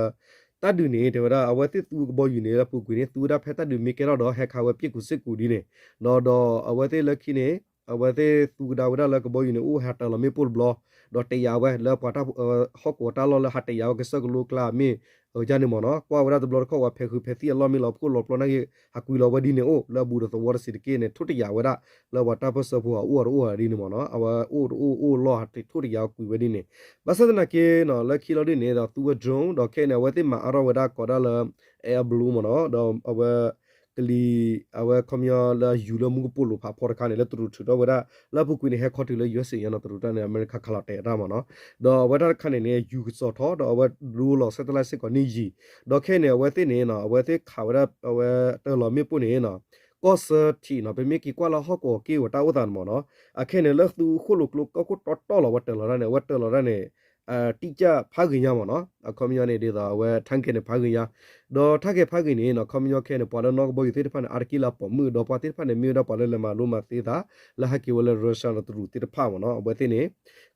တၢ်ဒုးန့ၣ် တဲဝဲဒၣ် အဝဲသ့ၣ်သူကဘီယူၤန့ၣ် လၢအပူၤကွံာ်န့ၣ် သူဝဲဒၣ်ဖဲတၢ်ဒုးမ့ၢ်ကဲထီၣ်ဒီး ဟဲခးဝဲပစ်ကူစ့ၢ်ကီးဒ်န့ၣ် ဒီး ဒီးအဝဲသ့ၣ်လၢခံန့ၣ် အဝဲသ့ၣ်သူကဒါဝဲဒၣ်လၢကဘီယူၤန့ၣ် အိၣ်ဟးတၢၤလီၤမ့ၣ်ပိၢ်တဘျီ ဒီးတယာ်ဝဲလၢပှၤတၢ် ဟီၣ်ကဝီၤတၢ်လီၢ်လၢဟးတယာ်ဝဲကစၢၢ်ကလိကျါမ့ၢ် အန့ၣ်မ့ၢ်နီၤ ကွၢ်ဝဲဒၣ်တဘျီတခီၣ် ပှၤဖဲးဃုဖဲးသံၣ်အလီၢ်မ့ၢ်လီၤဖှိၣ်လီၤပျီနာ်က့ ဟးကွံာ်လီၤဝဲဒ်န့ၣ်အိၣ် လၢအဘူးဒီးသဝီတဆံးတက့ၢ်န့ၣ် ထိၣ်တယာ်ဝဲဒၣ် လၢပှၤတၢ်ပၢၢ်ဆၢဖိအအိၣ်အီၤတအိၣ်အီၤဒ်န့ၣ်မ့ၢ်နီၤ အဝဲအိၣ်တအိၣ်အိၣ်လီၤဟးထိၣ်တယာ်ကွံာ်ဝဲဒ်န့ၣ် ဘၣ်ဆၣ်သနာ်က့နီၤ လၢခံလီၤဒ်န့ၣ် ဒီးသူဝဲ drone ဒီးခဲအံၤန့ၣ် အဝဲသ့ၣ်မၤအါထီၣ်ဝဲဒၣ်ကိးဒၣ်လၢ Air Blue မ့ၢ်နီၤ ဒီးအဝဲ ကလံၤ အဝဲခီပညီလၢယူၤလၢမူကပိာ်လိၤဖးဖီတခါန့ၣ် လၢတရူးထုးထီၣ်ဝဲဒၣ် လၢအပူၤကွံာ်န့ၣ် ဟဲခီတုၤလၢ ယူၤအ့ၣ်စ့ၣ်ညါနီၤ တရူးတၢ်န့ၣ် အမဲရကၤခးလီၤတဲာ်တၢ်မ့ၢ်နီၤ ဒီးအဝဲတၢ်တခါန့ၣ်န့ၣ် ယူၤကစီၤထီၣ် ဒီးအဝဲဒိလီၤ satellite စ့ၢ်ကီးန့ၣ်ယံာ် ဒီးခဲအံၤန့ၣ် အဝဲသ့ၣ်န့ၣ်နီၤ အဝဲသ့ၣ်ခးဝဲဒၣ် အဝဲတၢၤလီၤမ့ၣ်ပိၢ်န့ၣ်နီၤ ကီၢ်ဆၢထံးနီၤ ပမ့ၢ်က့ၤကွၢ်လၢဟီၣ်ကဝီၤက့ၢ်ဝဲတၢ်အိၣ်သးန့ၣ်မ့ၢ်နီၤ အခဲအံၤန့ၣ် လၢသူဃိၣ်လိာ်ကျိကီၢ်ခိၣ်တီတီလီၤ အဝဲတၢၤလီၤတၢ်န့ၣ် အဝဲတၢၤလီၤတၢ်န့ၣ် အ တိကျ ဖးဂ့ၤညါမ့ၢ်နီၤ အခီပညီန့ၣ် ဒ်သိးအဝဲ target န့ၣ် ဖးဂ့ၤညါ ဒီး target ဖးဂ့ၤန့ၣ်နီၤ ခီပညီခဲအံၤန့ၣ် ပှၤလၢနီၣ်ကဘီယူၤသ့ၣ်တဖၣ်န့ၣ် အါတက့ၢ်လၢအပိာ်မုၣ် ဒီးပှၤသ့ၣ်တဖၣ်န့ၣ် မ့ၢ်ဝဲဒၣ်ပှၤလၢလဲၤမၤလိမၤသ့သး လၢဟဲက့ၤဝဲလၢ Russia ဒီးတရူးသ့ၣ်တဖၣ်မ့ၢ်နီၤ အဝဲသ့ၣ်န့ၣ်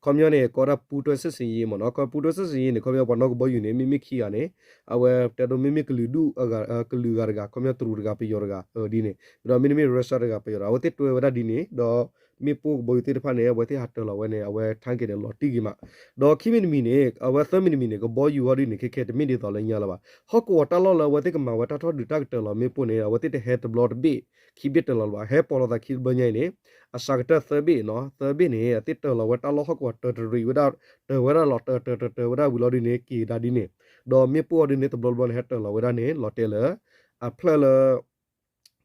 ခီပညီန့ၣ် ကိးဒၣ်ပူတွဲစစ်ဆင်ရေးမ့ၢ်နီၤ ခီပူတွဲစစ်ဆင်ရေးန့ၣ် ခီပညီပှၤနီၣ်ကဘီယူၤန့ၣ် မ့မ့ၢ်ခံဂၤန့ၣ် အဝဲတဲဒိမ့မ့ၢ်ကလုာ်ဒူၣ် ကလုာ်ဂၤတဂၤ ခီပညီတရူးတဂၤ ပယီၤတဂၤ ဒ်န့ၣ် ဒီးမ့တမ့ၢ် Russia တဂၤ ပယီၤတဂၤ အဝဲသ့ၣ်တွဲဝဲဒၣ်ဒ်န့ၣ် ဒီး မ့ၣ်ပိၢ်ကဘီယူၤသ့ၣ်တဖၣ်န့ၣ် အဝဲသ့ၣ်ဟးတၢၤလီၤဝဲန့ၣ် အဝဲ target န့ၣ် လီၤတံၢ်ဂ့ၤမး ဒီးခံမံၤတမံၤန့ၣ် အဝဲသၢမံၤတမံၤန့ၣ် ကဘီယူၤအီၤဒ်န့ၣ် ခဲခဲတမ့ၢ်ဒ်သိးလၢညါလၢၤဘၣ် ဟီၣ်ကဝီၤတၢ်လီၢ်လၢအဝဲသ့ၣ်ကမၤဝဲတၢ်ထီၣ်ဒုးတၢ်ကတၢၤလီၤမ့ၣ်ပိၢ်န့ၣ် အဝဲသ့ၣ်တဟဲတဘျီတဘ့ၣ် ခံဘ့ၣ်တၢၤလီၤလၢၤဘၣ် ဟဲပိာ်လီၤသးခံတဘျီညါအံၤန့ၣ် အစှၤကတၢၢ်သၢဘ့ၣ်နီၤ သၢဘ့ၣ်န့ၣ် အသ့ၣ်တၢၤလီၤဝဲတၢ်လီၢ်ဟီၣ်ကဝီၤတၢၤတရံးဝဲဒၣ် တၢၤဝဲဒၣ်လီၤတၢၤတၢၤတၢၤတၢၤဝဲဒၣ်ဝံၤလီၤဒ်န့ၣ် က့ၤကဒါဒ်န့ၣ် ဒီးမ့ၣ်ပိၢ်အီၤဒ်န့ၣ် တဘျီတဘျီန့ၣ် ဟဲတၢၤလီၤဝဲဒၣ်န့ၣ် လီၤတဲာ်လၢ အဖျၢၣ်လၢ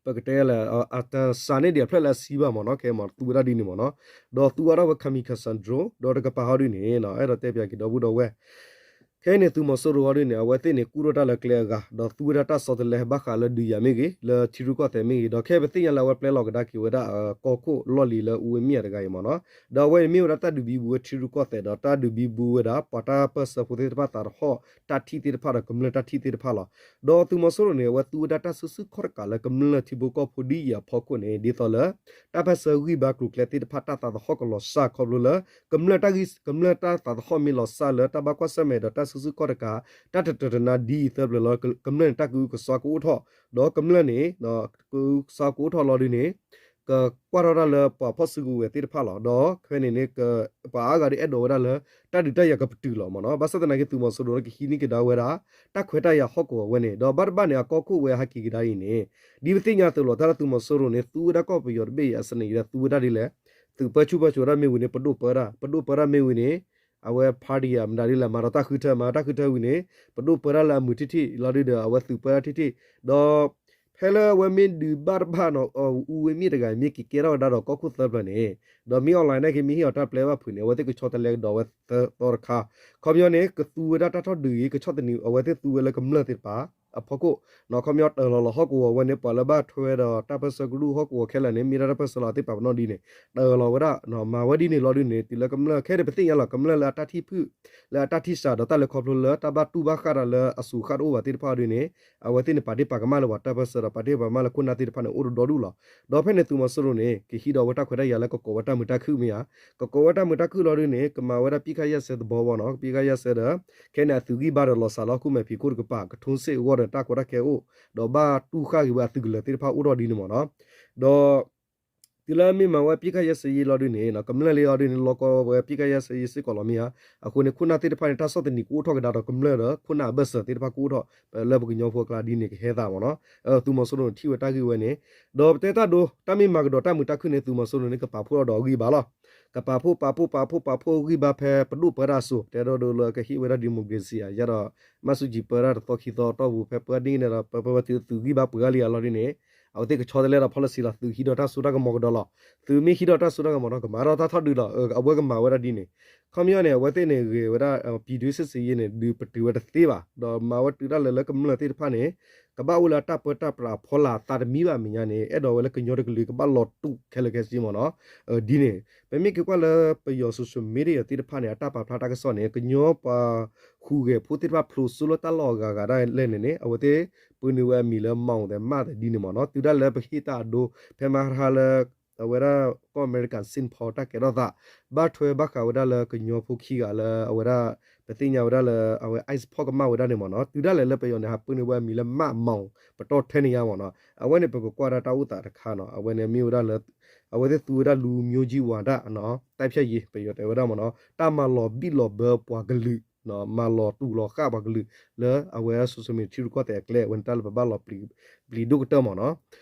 ပကတဲလၢ အတစးန့ၢ်ဒံးအဖျၢၣ်လၢအဆံဘၣ်မ့ၢ်နီၤ ခဲမ့ၢ်သူဝဲဒၣ်ဒ်န့ၣ်မ့ၢ်နီၤ ဒီးသူအီၤဒၣ်ဝဲ kamikaze drone ဒီးတကပၤဟီဒ်န့ၣ် အဲၣ်ဒိးတဲပၠးက့ၤဒီပုၢ်ဒီဝဲၢ် ခဲအံၤန့ၣ် သုးမီၤစိရိၤဟီဒ်န့ၣ် အဝဲသ့ၣ်န့ၣ် ကူၣ်ထီၣ်တၢ်လၢကျဲအဂၤ ဒီးသူဝဲဒၣ်တၢ်ဆီတလဲဘၣ်ဃးလၢဒုးယၤမ့ၢ်ဂ့ၤ လၢထံရူၢ်ကီၢ်သဲးမ့ၢ်ဂ့ၤ ဒီးခဲအံၤပသ့ၣ်ညါလၢအဝဲပျဲလီၤကဒါက့ၤဝဲဒၣ် ကီၢ်ခိၣ်လီၢ်လံၤလၢအူဝဲမ့ၢ်အတဂၤအံၤမ့ၢ်နီၤ ဒီးအဝဲန့ၣ်မ့ၢ်ဝဲဒၣ်တၢ်ဒုးဘံဘူဝဲထံရူၢ်ကီၢ်သဲး ဒီးတၢ်ဒုးဘံဘူဝဲဒၣ် ပှၤတၢ်ပၢၢ်ဆၢဖိသ့ၣ်တဖၣ်သးတဟီၣ် တၢ်ထံၣ်သ့ၣ်တဖၣ်ဒီး ကမျၢၢ်တၢ်ထံၣ်သ့ၣ်တဖၣ်လီၤ. ဒီးသုးမီၤစိရိၤန့ၣ် အဝဲသူဝဲဒၣ်တၢ်စုဆူၣ်ခီၣ်တကးလၢကမျၢၢ်ထံဖိကီၢ်ဖိဒ်အံၤအဖီခိၣ်န့ၣ် ဒ်သိးလၢ တၢ်ပၢၢ်ဆၢဂံၢ်ဘါကျိၤကျဲသ့ၣ်တဖၣ် တၢ်သးသဟီၣ်ကလီၤစၢ်ခီဖျိလၢ ကမျၢၢ်တၢ်ဂံၢ် ကမျၢၢ်တၢ်သးသဟီၣ်မ့ၢ်လီၤစၢ်လၢတၢ်ဘၣ်ကွၢ်ဆၢၣ်မဲာ်ဒီးတၢ်စုဆူၣ်ခီၣ်တကး တၢ်တတၢၤတနါဒ်အံၤသၢပျၢၤလီၤ ကမျၢၢ်န့ၣ် တၢ်ကအုကစွါကအိၣ်ထီၣ် ဒီးကမျၢၢ်န့ၣ် ကအုကစွါကအိၣ်ထီၣ်လီၤဒ်န့ၣ် ကကွၢ်ထီၣ်တၢ်လၢပှၤဖီၣ်စုကဝဲၤသ့ၣ်တဖၣ်လီၤ. ဒီးခဲအံၤန့ၣ်န့ၣ် ပှၤအါဂၤဒ်အဲၣ်ဒိးဝဲဒၣ်လၢ တၢ်ဒုးတၢ်ယၤကပတုာ်လီၤမ့ၢ်နီၤ. ဘၣ်ဆၣ်သနာ်က့ သုးမီၤစိရိၤန့ၣ် ကဟံးန့ၢ်ကဒါဝဲဒၣ် တၢ်ခွဲးတၢ်ယာ်ဟီၣ်ကဝီၤဝဲန့ၣ် ဒီးဘၣ်တဘၣ်န့ၣ် အကီၢ်ခိၣ်ဝဲဟဲက့ၤကဒါအံၤန့ၣ် ဒ်ပသ့ၣ်ညါအသိးလီၤ တၢ်လၢသုးမီၤစိရိၤန့ၣ် သူဝဲဒၣ်ကီၢ်ပယီၤတဘ့ၣ်အံၤ အစနံးဒီး သူဝဲဒၣ်ဒ်လဲၣ် သုးပၢဆူၣ်ပၢစိးတၢ်မ့ၢ်ဝံၤန့ၣ် ပဒိၣ်ပၢတၢ် ပဒိၣ်ပၢတၢ်မ့ၢ်ဝံၤန့ၣ် အဝဲ party မတၤဒ်လဲၣ် မၤဒီးတၢ်ဃုထၢ မၤတၢ်ဃုထၢဝံၤန့ၣ် ပဒိၣ်ပၢတၢ်လၢအမုာ်ထံၣ်ထံၣ်လီၤဒုဒီး အဝဲသုးပၢတၢ်ထံၣ်ထံၣ် ဒီး ဖဲလၢအဝဲမ့ၢ်ဒုးဘၣ်တဘၣ်နီၤ အူဝဲမ့ၢ်တဂၤမ့ၢ်က့ၤကဲထီၣ်ဝဲဒၣ်ဒီးကီၢ်ခိၣ်သၢပျၢၤန့ၣ် ဒီးမ့ၢ် online န့ၣ်က့ မ့ၢ်ဟ့ၣ်အီၤတၢ်ပျဲဘၣ်ဖုးန့ၣ် အဝဲသ့ၣ်ကဆီတလဲကဒီးဝဲသၢသီတခါ ခီပညီန့ၣ် ကသူဝဲဒၣ်တၢ်ထီၣ်ဒုးအံၤ ကဆီၣ်သနံး အဝဲသ့ၣ်သူဝဲလၢကမျၢၢ်သ့ၣ်တဖၣ်အဖီခိၣ် ခီပညီတၢ်လီၤလီၤဟီၣ်ကဝီၤဝဲန့ၣ် ပှၤလၢဘၣ်ထွဲဒီးတၢ်ပၢၢ်ဆၢကရူၢ်ဟီၣ်ကဝီၤခဲလၢာ်န့ၣ် မ့ၢ်ဒၣ်တၢ်ပၢၢ်ဆၢလီၤသ့ၣ်တဖၣ်ပနီၣ်ဒ်န့ၣ် တၢ်လီၤဝဲဒၣ် မၤဝဲဒ်န့ၣ်လီၤဒုန့ၣ် တုၤလၢကမျၢၢ် ခဲအံၤပသ့ၣ်ညါလီၤ ကမျၢၢ်လၢအတၢ်ထံၣ်ဖုၣ် လၢအတၢ်ထံၣ်စှၤဒီးတၢ်လဲၤခီဖျိလၢတၢ်ဘၣ်တူၢ်ဘၣ်ဃၣ်ဒီးလၢအစူၤဃၣ်တအိၣ်ဘၣ်သ့ၣ်တဖၣ်ဒ်န့ၣ် အဝဲသ့ၣ်န့ၣ် ပာ်ဒ့ၣ်ပာ်ကမၣ်လၢပှၤတၢ်ပၢၢ်ဆၢဒီး ပာ်ဒ့ၣ်ပာ်ကမၣ်လၢခိၣ်နၢ်သ့ၣ်တဖၣ်န့ၣ်အိၣ်တဒီဒူၣ်လီၤ. ဒီးဖဲန့ၣ်သုးမီၤစိရိၤန့ၣ် ကဟံးဒီးဝဲတၢ်ခွဲးတၢ်ယာ်လၢကကိးဝဲတၢ်မုာ်တၢ်ခုၣ်မ့ၢ်ဧါ, ကကိးဝဲတၢ်မုာ်တၢ်ခုၣ်လီၤဒ်န့ၣ် ကမၤဝဲဒၣ် ပစ်ခတ်ရပ်စဲ သဘောပေါ့နော်, ပစ်ခတ်ရပ်စဲ ဒီး ခဲန့ၣ်အသုးဂံၢ်ဘါဒီးလီၤစှၤလၢဟီၣ်ခိၣ်မဲာ်ဖံးခိၣ်တကပၤ ကထိစ့ၣ်အဂီၢ်ဒီးတၢ်ကီတၢ်ခဲအိၣ်, ဒီးဘၣ်တူၢ်ဃၣ်က့ၤဝဲအသုးကလၢၤသ့ၣ်တဖၣ်အိၣ်ထီၣ်ဒ်န့ၣ်မ့ၢ်နီၤ, ဒီး တုၤလၢမ့ၢ်မၤဝဲ ပစ်ခတ်ရပ်စဲ လီၤဒ်န့ၣ် ကမျၢၢ်လၢအီၤဒ်န့ၣ် လီၤကီဝဲ ပစ်ခတ်ရပ်စဲ စ့ၢ်ကီးလီၤမ့ၢ်ဧါ, အဃိန့ၣ် ခိၣ်နၢ်သ့ၣ်တဖၣ်န့ၣ် တၢ်ဆီၣ်သနံးကအိၣ်ထီၣ်ကဒါဒီးကမျၢၢ်ဒီး ခိၣ်နၢ်အဘၢၣ်စၢၤသ့ၣ်တဖၣ်ကအိၣ်ထီၣ် လၢပကညီဖိအကျါဒ်န့ၣ်ကဟဲသးမ့ၢ်နီၤ, သုးမီၤစိရိၤန့ၣ်ထံၣ်ဝဲတၢ်ဂ့ၢ်ဝဲန့ၣ်, ဒီးပတဲတၢ်ဒိ တၢ်မ့ၢ်မၤကဒီးတၢ်မုာ်တၢ်ခုၣ်န့ၣ် သုးမီၤစိရိၤန့ၣ် ကပာ်ဖှိၣ်ထီၣ်ဒီးအဂံၢ်ဘါလီၤ, ကပာ်ဖှိၣ်ပာ်ဖှိၣ်ပာ်ဖှိၣ်ပာ်ဖှိၣ်ဂံၢ်ဘါဖဲပဒိၣ်ပၢတၢ်အစိၤ တဲဒိဒိလၢကဟ့ၣ်ဝဲဒၣ် democracy ဧါ, ယၤဒီး မၤစူၣ်ကံၤပၢတၢ်တသီခံသီတီၢ်ပူၤ ဖဲပၢဒ်န့ၣ်ဒီး ပပဝဲသုးဂံၢ်ဘါပှဲၤဂၤလံဧါလီၤဒ်န့ၣ်, အဝဲသ့ၣ်ကဆီတလဲဒီး policy လီၤ, သုးဟံးဒီးတၢ်စိတၢ်ကမီၤကဒီးလီၤ. သုးမ့ၢ်ဟံးဒီးတၢ်စိတၢ်ကမီၤဒီး ကမၤဒီးတၢ်ထီၣ်ဒုးလီၤ. အဝဲကမၤဝဲဒၣ်ဒ်န့ၣ်. ခီပညီန့ၣ် အဝဲသ့ၣ်န့ၣ်ဂ့ၤဝဲဒၣ် ပြည်တွင်းစစ်ဆင်ရေးန့ၣ် ဒုးပတုာ်ဝဲတသ့ဘၣ်, ဒီးမၤဝဲတုၤဒၣ်လဲာ်လၢကမျၢၢ်သ့ၣ်တဖၣ်န့ၣ် ကဘၣ်အိၣ်လၢအတၢ်ပၢတၢ်ပြးအဖီလာ်အသးတမံဘၣ်အမဲာ်ညါန့ၣ် အဲၣ်ဒိးဝဲလၢကညီတကလုာ်ကဘၣ်လီၤတူာ်ခဲလၢာ်ခဲဆ့မ့ၢ်နီၤ. ဒ်န့ၣ် ပမ့ၢ်က့ၤကွၢ်လၢပယီၤ social media သ့ၣ်တဖၣ်န့ၣ် အတၢ်ပာ်ဖျါတၢ်ကစီၣ်န့ၣ် ကညီပှၤဟူးဂဲၤဖိသ့ၣ်တဖၣ်ဖျိးစိလၢတၢ်လီၢ်အဂၤဂၤဒၣ်လဲာ်န့ၣ်န့ၣ် အဝဲသ့ၣ်ပၢနုာ်ဝဲအမံၤလၢ မီၣ်သဲးမးသဲး ဒ်န့ၣ်မ့ၢ်နီၤ. တုၤဒၣ်လဲာ်ပဟ့ၣ်တၢ်အဒိ ဖဲမဟါလၢ အဝဲဒၣ်ကီၢ်အမဲရကၤ Saint Paul တၢ်ကဲထီၣ်သး ဘၢၣ်ထွဲဘၣ်ဃးဝဲဒၣ်လၢကညီဖိခံဂၤလၢအဝဲဒၣ် ပသ့ၣ်ညါဝဲဒၣ်လၢ အဝဲ ICE ဖီၣ်ကမၣ်ဝဲဒၣ်န့ၣ်မ့ၢ်နီၤ. တုၤဒၣ်လဲာ်လၢပယီၤန့ၣ် ဟးပၢနုာ်ဝဲအမံၤလၢ မးမီၣ် ပတီၢ်ထဲန့ၣ်ညါမ့ၢ်နီၤ. အဝဲန့ၣ် ပကကွၢ်ဒၣ်တၢ်အိၣ်သးတခါနီၤ. အဝဲန့ၣ်မ့ၢ်ဝဲဒၣ်လၢ အဝဲသ့ၣ်သူဝဲဒၣ် လူမျိုးကြီးဝါဒ တိုက်ဖျက်ရေး ပယီၤတဲဝဲဒၣ်မ့ၢ်နီၤ. တၢ်မၤလီၤဘံၣ်လီၤဘၢပှၤကလုာ် မၤလီၤတူာ်လီၤဃၣ်ပှၤကလုာ်လၢအဝဲ social media ထံရူၢ်ကီၢ်သဲးအကျဲ အဝဲန့ၣ်တၢ်လၢပဘၣ်လီၤပျံၤ ပျံၤဒိၣ်ကတၢၢ်မ့ၢ်နီၤ.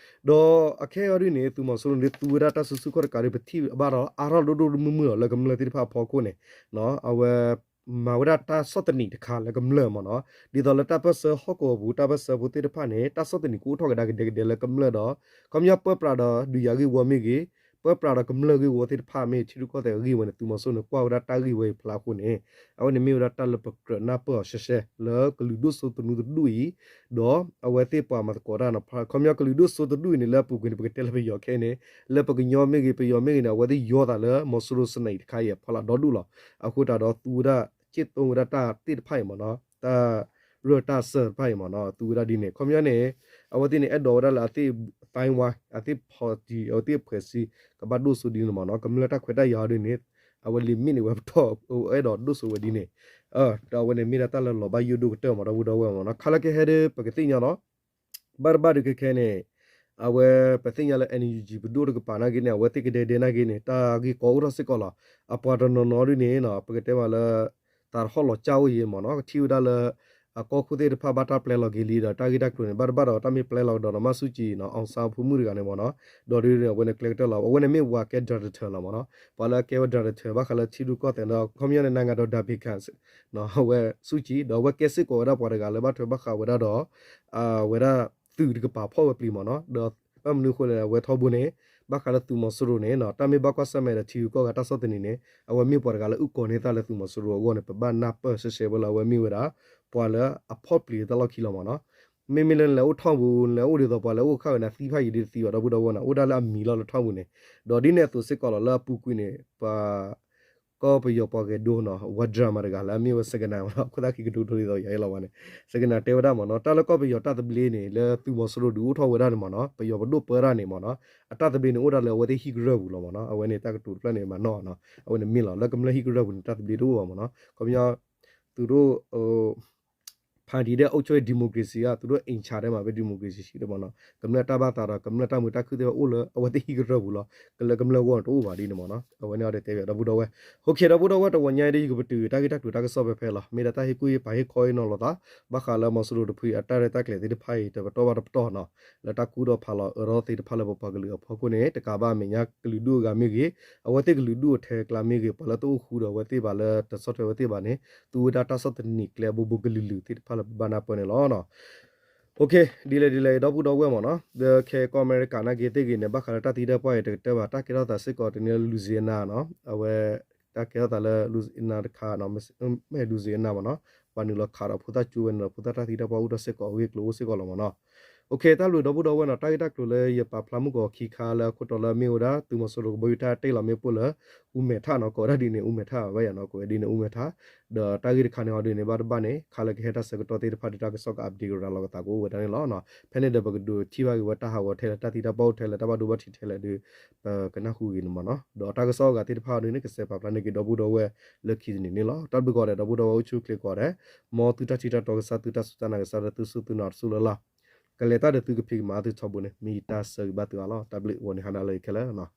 ဒီးအခဲအံၤဒ်န့ၣ် သုးမီၤစိရိၤန့ၣ် သူဝဲဒၣ်တၢ်စုဆူၣ်ခီၣ်တကးဒီး ပထံၣ်ဘၣ်ဒီးအါထီၣ်ဒိၣ်ဒိၣ်မုၢ်မုၢ်လီၤ လၢကမျၢၢ်သ့ၣ်တဖၣ်အဖီခိၣ်န့ၣ် အဝဲ မၤဝဲဒၣ်တၢ်ဆီၣ်သနံးတခါလၢကမျၢၢ်မ့ၢ်နီၤ. ဒ်သိးလၢတၢ်ပၢၢ်ဆၢဟီၣ်ကဝီၤပူၤ တၢ်ပၢၢ်ဆၢဖိသ့ၣ်တဖၣ်န့ၣ် တၢ်ဆီၣ်သနံးကအိၣ်ထီၣ်ကဒါကဒဲကဒဲလၢကမျၢၢ်ဒီး ခီပညီပၢပြးဒီးဒုးယၤဂ့ၢ်ဝီမ့ၢ်ဂ့ၤ, ပၢပြးဒီးကမျၢၢ်ဂ့ၢ်ဝီသ့ၣ်တဖၣ်မ့ၢ် ထံရူၢ်ကီၢ်သဲးအဂ့ၢ်ဝီန့ၣ် သုးမီၤစိရိၤန့ၣ် ကွၢ်ဝဲဒၣ်တၢ်ဂ့ၢ်ဝီအံၤဖျါအဃိန့ၣ် အဝဲန့ၣ်မ့ၢ်ဝဲဒၣ်တၢ်လၢပကြၢးနၢ်ပၢၢ်အီၤရှဲရှဲ လၢကလုာ်ဒိၣ်စိသနူတဒူၣ်အံၤ ဒီးအဝဲသ့ၣ်ပှၤမၤသကိးတၢ်နီၤ. ခီပညီကလုာ်ဒိၣ်စိသနူတဒူၣ်အံၤန့ၣ် လၢအပူၤကွံာ်န့ၣ် ပကတဲလၢပယီၤခဲအံၤန့ၣ် လၢပကညီမ့ၢ်ဂ့ၤ ပယီၤမ့ၢ်ဂ့ၤန့ၣ် အဝဲသ့ၣ်ယီၤသးလၢမီၤစိရိၤစနံးတခါအံၤအဖီလာ်ဒီဒူၣ်လီၤ. အဃိသတးဒီးသူဝဲဒၣ် က့ၣ်သိဝဲဒၣ်တၢ်သ့ၣ်တဖၣ်အံၤမ့ၢ်နီၤ, တၢ်ရၢၢ်တၢ်စၢၢ်တဖၣ်အံၤမ့ၢ်နီၤ သူဝဲဒၣ်ဒ်န့ၣ်. ခီပညီန့ၣ် အဝဲသ့ၣ်န့ၣ် အဲၣ်ဒိးဝဲဒၣ်လၢအသ့ၣ် သိုင်းဝိုင်း အသ့ၣ်ဖီၣ်တံၢ် အဝဲသ့ၣ်ဖှဲးစံ ကဘၣ်ဒိၣ်စိဒ်န့ၣ်မ့ၢ်နီၤ. ကမျၢၢ်တၢ်ခွဲးတၢ်ယာ်ဒ်န့ၣ် အဝဲ limit န့ၣ် ဝဲပတီၢ် အဲၣ်ဒိးဒိၣ်စိဝဲဒ်န့ၣ်. ဒီးအဝဲန့ၣ်မ့ၢ်ဒၣ်တၢ်လၢလီၤဘၣ်ယိၣ်ဒိၣ်ကတၢၢ်မ့ၢ် ဒီပုၢ်ဒီဝဲၢ်မ့ၢ်နီၤ. ခါလၢကဟဲဒီး ပကသ့ၣ်ညါလီၤ ဘၣ်တဘၣ်ဒုးခဲခဲန့ၣ် အဝဲပသ့ၣ်ညါလၢ NUG ပဒိၣ်တကပၤနာ်က့န့ၣ် အဝဲသ့ၣ်ကဒဲဒဲနာ်က့န့ၣ် တၢ်ဂ့ၢ်ကီအိၣ်ထီၣ်စ့ၢ်ကီးလီၤ. အပှၤတနီၤနီၤဒ်န့ၣ်နီၤ ပကတဲမးလၢ သးတဟီၣ်လီၤကၢ်အိၣ်ယဲမ့ၢ်နီၤ ကထံၣ်ဝဲဒၣ်လၢ အကီၢ်ခိၣ်သ့ၣ်တဖၣ်ဘၣ်တၢ်ပျဲလီၤက့ၤလံဒီး တၢ်ဂ့ၢ်တၢ်ကျိၤန့ၣ် ဘၣ်တဘၣ်ဒီးတၢ်မ့ၢ်ပျဲလီၤကဒီးနီၤ မၤဆူၣ်ကံနီၤ အောင်ဆန်း ဖိမုၣ်တဂၤန့ၣ်မ့ၢ်နီၤ ဒီးဒ်န့ၣ် အဝဲန့ၣ်ကျဲကတၢၢ်လီၤ. အဝဲန့ၣ်မ့ၢ်ဝၤကဲ director လီၤမ့ၢ်နီၤ ပှၤလၢအကဲဝဲ director ဘၣ်ဃးလၢထံရူၢ်ကီၢ်သဲးဒီး ခီပညီန့ၣ် နိုင်ငံတော်အတိုင်ပင်ခံ အဝဲဆူၣ်ကံ ဒီးအဝဲကဲစ့ၢ်ကီးဝဲဒၣ်ပှၤတဂၤလၢဘၣ်ထွဲဘၣ်ဃးဝဲဒၣ်ဒီး ဝဲဒၣ်သုးတကပၤဖီၣ်ဝဲပျံၤမ့ၢ်နီၤ. ဒီးဘၣ်မနုၤအဃိလဲၣ် အဝဲထီဘိန့ၣ် ဘၣ်ဃးလၢသုးမီၤစိရိၤန့ၣ် တၢ်မ့ၢ်ဘၣ်ကွၢ်ဆၢၣ်မဲာ်ဒီးထံဂုၤကီၢ်ဂၤတၢ်ဆီၣ်သနံးန့ၣ် အဝဲမ့ၢ်ပှၤတဂၤလၢအုၣ်ကီၤန့ၢ်သးလၢသုးမီၤစိရိၤအဂီၢ်န့ၣ် ပဘၣ်နၢ်ပၢၢ်ရှဲရှဲဝဲလၢအဝဲမ့ၢ်ဝဲဒၣ် ပှၤလၢအဖီၣ်ပျံၤတၢ်လီၢ်ခံလီၤမ့ၢ်နီၤ. မ့မ့ၢ်လၢနလဲၤအိၣ်ထီဘိ နလဲၤအိၣ်ဒ်သိးပှၤလဲၤအိၣ်ခါဝဲန့ၣ် အသံဖးယံာ်ဒ်တသံဘၣ် ဒီပုၢ်ဒီဝဲၢ်နီၤ အိၣ်ဒၣ်လၢအမံၤလီၤလၢထီဘိန့ၣ် ဒီးဒ်န့ၣ်အသိးစ့ၢ်ကီးလီၤ လၢအပူၤကွံာ်န့ၣ် ပှၤ ကီၢ်ပယီၤပှၤဂဲၤဒိနီၤ ဝၤဒြၣ်မးတဂၤလၢအမ့ၢ်ဝဲ စကနၣ်မ့ၢ်နီၤ အခိၣ်သၣ်ခံကဒိကဒိဒ်သိးယၤအလီၤဝဲန့ၣ် စကနၣ်တဲဝဲဒၣ်မ့ၢ်နီၤ တၢ်လၢကီၢ်ပယီၤတၢ်သဘျ့န့ၣ် လၢသုးမီၤစိရိၤဒုးအိၣ်ထီၣ်ဝဲဒၣ်န့ၣ်မ့ၢ်နီၤ အတၢ်သဘျ့န့ၣ်အိၣ်ဒၣ်လၢအဝဲသ့ၣ်ဟံၣ်ကရၢၢ်ပူၤလီၤမ့ၢ်နီၤ အဝဲန့ၣ်တၢ်ကတိၤတဖျၢၣ်န့ၣ်မၤနီၣ်နီၤ အဝဲန့ၣ်မ့ၢ်လီၤ လၢကမျၢၢ်ဟံၣ်ကရၢၢ်ပူၤန့ၣ် တၢ်သဘျ့တအိၣ်ဘၣ်မ့ၢ်နီၤ ခီပညီ သုးဒိၣ် ဖါတံၢ်ဒဲး အုပ်ချုပ်ရေး democracy ဧါ သူတို့ အိမ်ခြံထဲမှာပဲ democracy ရှိတယ်ပေါ့နော် ကမျၢၢ်တၢ်ဘၣ်သးဒီး ကမျၢၢ်တၢ်မုာ်တၢ်ခုၣ်သ့ၣ်တဖၣ်အိၣ်လၢ အဝဲသ့ၣ်ဟံၣ်ကရၢၢ်ပူၤလီၤ ကလၢကမျၢၢ်ဂီၢ်န့ၣ်တအိၣ်ဘၣ်ဒ်န့ၣ်မ့ၢ်နီၤ အဝဲန့ၣ်အီၤဒီးတဲဘၣ်ဒီပုၢ်ဒီဝဲၢ် okay ဒီပုၢ်ဒီဝဲၢ် တဝီညါအံၤဒီး ယကပတုာ်တၢ်ဂ့ၢ်တၢ်ကျိၤတၢ်ကစီၣ်ဖဲဖဲလီၤ မ့ၢ်ဒၣ်တၢ်ဟ့ၣ်ကူၣ်ဟ့ၣ်ဖးဟ့ၣ်ခီဟ့ၣ်နီၤလိာ်သး ဘၣ်ဃးလၢမီၤစိရိၤတဖုအတၢ်ရဲၣ်တၢ်ကျဲၤသ့ၣ်တဖၣ်အံၤ တပတီၢ်ဘၣ်တပတီၢ်နီၤ လၢတၢ်ကူၣ်ထီၣ်ဖးလီၤအၢထီၣ်သ့ၣ်တဖၣ်လၢပပှၤကလုာ်အဖီခိၣ်န့ၣ် တကးဘၣ်အမဲာ်ညါကလုာ်ဒူၣ်အဂၤမ့ၢ်ဂ့ၤ အဝဲသ့ၣ်ကလုာ်ဒူၣ်အထဲကျါမ့ၢ်ဂ့ၤ ပှၤလၢတအိၣ်ဃူဒီးအဝဲသ့ၣ်ဘၣ်လၢတဆီၣ်ထွဲဝဲသ့ၣ်ဘၣ်န့ၣ် သူဝဲဒၣ်တၢ်ဆီၣ်သနံးကျဲဘိဘိကလုာ်လုာ်သ့ၣ်တဖၣ်လၢပဘၣ်နၢ်ပၢၢ်န့ၣ်လီၤ. okay ဒ်လဲၣ်ဒ်လဲၣ် ဒီပုၢ်ဒီဝဲၢ်မ့ၢ်နီၤ ဒီးခဲကီၢ်အမဲရကၤနာ်က့သ့ၣ်ဂ့ၤန့ၣ် ဘၣ်ဃးလၢတၢ်သံတၢ်ပှၢ်အံၤ တကတၢၢ်ဘၣ် တၢ်ကဲထီၣ်သးစ့ၢ်ကီးတနံၤလၢ Louisiana နီၤ အဝဲ တၢ်ကဲထီၣ်သးလၢ Louisiana တခါ မ့ၢ် Louisiana မ့ၢ်နီၤ ပှၤနုာ်လီၤခးဒီးဖိသၣ်ကၠိဝဲန့ၣ်ဒီး ဖိသၣ်တၢ်သံတၢ်ပှၢ်အိၣ်ထီၣ်စ့ၢ်ကီး အဂ့ၢ်အကျိၤအိၣ်စ့ၢ်ကီးလီၤမ့ၢ်နီၤ okay တၢ်ဘျုးဒီပုၢ်ဒီဝဲၢ်နီၤ တၢ်ဂ့ၢ်တၢ်ကျိၤလၢယပာ်ဖျါမုၢ်ကီၤခံခါလၢအခိၣ်တီလၢအမ့ၢ်ဝဲဒၣ် သုးမီၤစိရိၤကဘီယူၤတၢ်တ့ၢ်လီၤမ့ၣ်ပိၢ်လၢ အူမဲာ်ထၣ်နီၤ ကိးဝဲဒၣ်ဒ်န့ၣ် အူမဲာ်ထၣ်ဘၣ်ယၤနီၤ ကိးဝဲဒ်န့ၣ် အူမဲာ်ထၣ် ဒီးတၢ်ဂ့ၢ်တခါန့ၣ်အီၤဒ်န့ၣ် ဘၣ်တဘၣ်န့ၣ် ခါလၢကဟဲတၢ်ဆၢကတီၢ်သ့ၣ်တဖၣ်ဒီး တၢ်ကစီၣ်က update ရၤလီၤကသးကအိၣ်ဝဲဒၣ်န့ၣ်လီၤ. ဖဲန့ၣ်ဒီးပကဒိးထံၣ်ဘၣ်က့ၤဝဲတၢ်ဟးဂီၤထဲလဲၣ် တၢ်သံတၢ်ပှၢ်အိၣ်ထဲလဲၣ် တၢ်ဘၣ်ဒိဘၣ်ထံးထဲလဲၣ်ဒီး ပကနၢ်ဟူဂ့ၤန့ၣ်မ့ၢ်နီၤ ဒီးတၢ်ကစီၣ်အဂၤသ့ၣ်တဖၣ်အီၤဒ်န့ၣ် ကစဲးပာ်ဖျါန့ၢ်က့ၤဒီပုၢ်ဒီဝဲၢ်လၢခံတနံၤန့ၣ်လီၤ. တၢ်ဘျုးကိးဂၤဒဲး ဒီပုၢ်ဒီဝဲၢ်အိၣ်ဆူၣ်အိၣ်ချ့ကိးဂၤဒဲး မ်သုတၢ်ထံၣ်တၢ်တီကစၢ် သုတၢ်စူၢ်တၢ်နာ်ကစၢ်ဒီးသုစူၢ်သုနာ်တစူၢ်လၢ်လၢ် ကလဲၤတၢ်ဒီးသုကဖံးကမၤသုထီဘိန့ၣ် မ့ၢ်ယတၢ်ဆၢဂ့ၤဘၣ်သုအါလီၤ. တၢ်ဘျုးဂီၤန့ၣ်ဟါနၤလၢခဲလၢာ်